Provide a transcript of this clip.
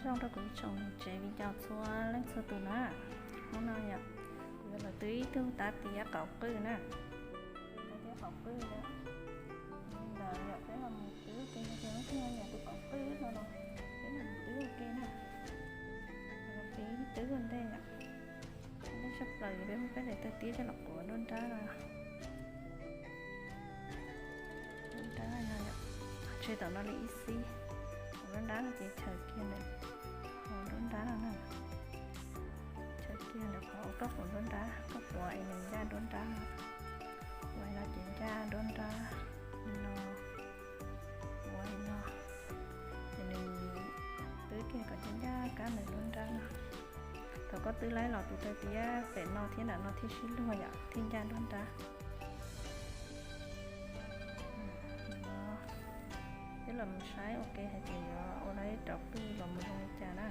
Zoo rau kuv ib tsoom niam tsev viv ncaus txhua leej txhua tus na. Hnub no yom, kuv yuav los twb ib tug tav tiav qaum qwj na. Tav tiav qaum qwj yom, li ntawd yom, peb los mus twb ua ke, yog tias leej twg nyiam tus qaum qwj no los peb los mus twb ua ke na. Los peb twb ua ntej yom. Ntej tshaj plaws peb muab peb daim tawg tiab coj los quav nruab nrab no. Nruab nrab no yom, tseg tom no li ib xib. Nruab nrab no ces chaws kiag ntawm qhov nruab nrab no na. Chaws kiag ntawm qhov uas koj quav nruab nrab, koj quav es nws ncaj nruab nrab no. Quav no ces ncaj nruab nrab no. Quav li no, ces nws twb kiag kom ncaj ncaj kab ntawm nruab nrab no. Thaum koj twb laib los tus tawg tiab pem no thiab nram no thiaj sib luag yom, thiaj ncaj nruab nrab. Peb los mus saib ua ke hais tias yuav ua laib rau pwj los mus zoo li cas na.